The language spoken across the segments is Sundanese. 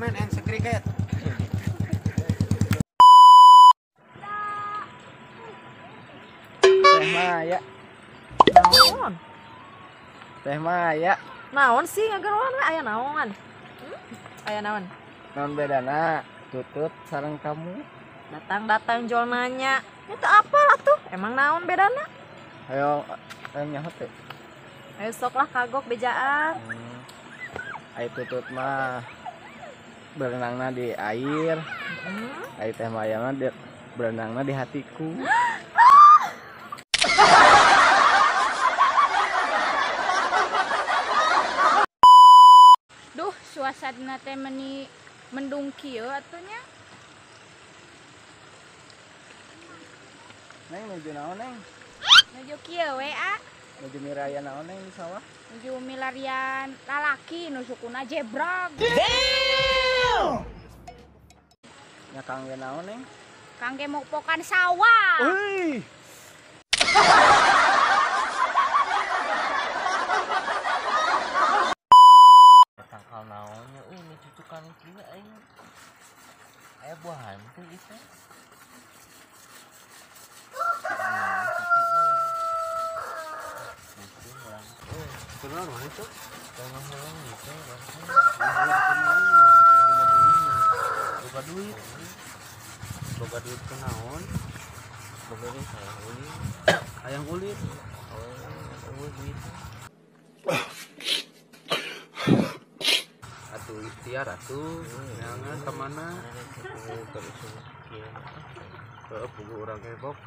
Semen and segreget. Teh Maya. Naon? Teh Maya. Naon sih ngageroan we aya naon? Aya naon? Naon bedana tutut sareng kamu? Datang-datang jol nanya. Itu apa lah tuh? Emang naon bedana? Ayo, ayo nyaho teh. Ayo sok lah kagok bejaan. Ayo tutut mah berenangna di air. Ayo Teh Maya mah berenangna di hatiku. Duh, suasana teh meni mendung kieu atuh nya. Neng nuju naon neng? Nuju kieu we a. Nuju miraya naon neng di sawah? Nuju milarian lalaki nu sukuna jebrag. Damn! Nya kangge naon neng? Kangge mopokan sawah. Euy. Tangkal naonnya euy ini cucukan kieu aing. Aya buah hantu ieu teh. Kunaon mana itu? Tengah-tengah gitu, boga duit. Boga duit kunaon? Boga duit hayang ulin. Hayang ulin. Oh, duit. Atuh ikhtiar atuh, jangan kemana? Heeh, puguh urang heboh.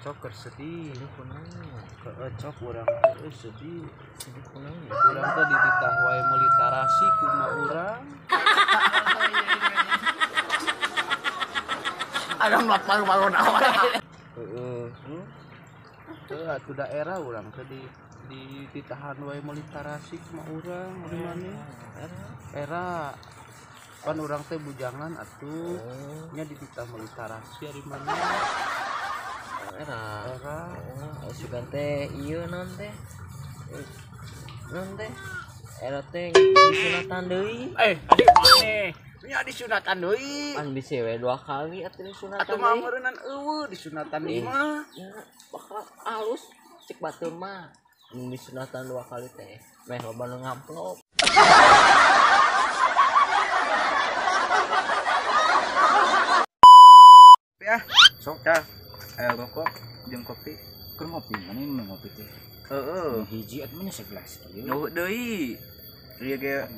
Cok keur sedih. Heeh, cok urang teh sedih. Sedih kunaon? Urang teh dititah wae meuli tarasi kumaha urang. Ada melak malu-malu naon. Heeh. Heuh atuh daerah urang teh di dititahan wae meuli tarasi kumaha urang di mana? Era. Pan urang teh bujangan atuh nya dititah meuli tarasi ari mana? Era. Era. Oh, sugan teh ieu naon teh? Naon teh? Era teh disunatan deui. Adik maneh? Nya disunatan deui. Pan bisi we 2 kali atuh disunatan. Atuh mah meureunnan eueuh disunatan deui mah. Ya, bakal alus cek batur mah. Mun disunatan 2 kali teh meh loba nu ngamplop. Ya, sok ya. Ayo rokok jeung kopi. Keur ngopi mana nu ngopi teh? Heeh. Hiji atuh mah segelas kieu. Nu deui. Ieu ge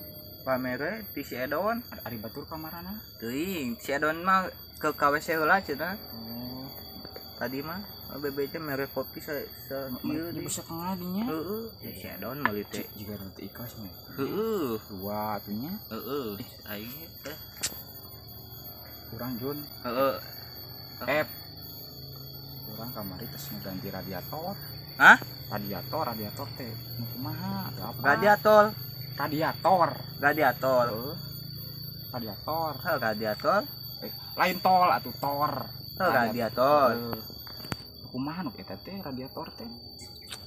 pamere ti si Edon. Ari batur ka marana? Teuing, si Edon mah ke KWC heula cenah. Oh. Tadi mah bebe teh mere kopi sa kieu di setengah dinya. Heeh, si Edon meuli teh. Jiga nu teu ikhlas mah. Heeh, dua atuh nya. Heeh, aing teh. Urang Jun. Heeh. F. Urang kamari tes ngeganti radiator. Hah? Radiator, radiator teh nu kumaha atau apa? Radiator. Radiator. Radiator. Radiator. Heuh, radiator. Lain tol atuh tor. Heuh, radiator. Kumaha nu eta teh radiator teh?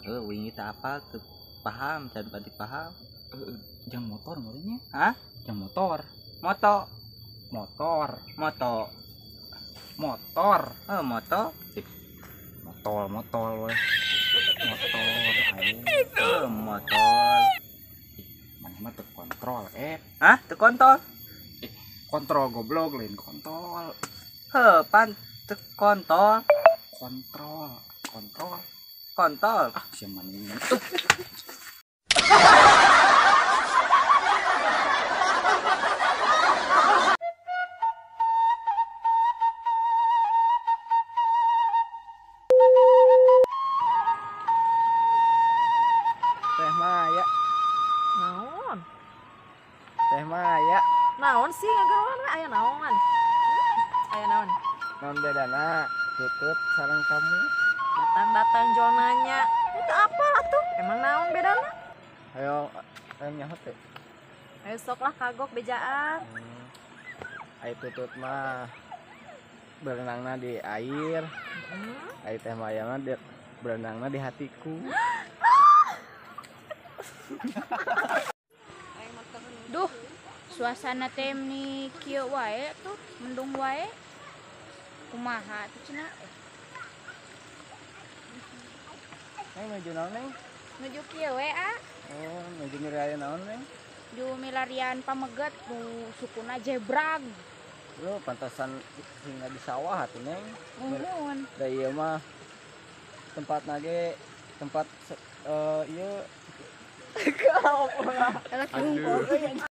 Heuh, wingi teh apa teu paham, can pati paham. Heeh, jang motor meureun nya. Hah? Jang motor. Moto. Motor. Moto. Motor. Heuh, moto. Motol, motol we. Motor aing. Heuh, motor. Maneh mah teu kontrol, Hah? Teu kontol? Kontrol goblok lain kontol. Heuh, pan teu kontol. Kontrol, kontrol. Kontol. Ah, sia maneh. Teh Maya. Naon? Teh Maya. Naon sih ngageroan we aya naon? Aya naon? Naon bedana tutut sareng kamu? Datang-datang jol nanya. Itu apa atuh? Emang naon bedana? Ayo, ayo nyaho teh. Ayo sok lah kagok bejaan. Ayo tutut mah berenangna di air. Ayo Teh Maya mah berenangna di hatiku. Duh, Suasana teh ni kieu wae tuh, mendung wae. Kumaha tuh cenah? Neng nuju naon, Neng? Nuju kieu we, ah. Oh, nuju milarian naon, Neng? Nuju milarian pameget nu sukuna jebrag. Lu pantasan hingga di sawah atuh, Neng. Muhun. Da ieu mah tempat nage tempat ieu. Aduh.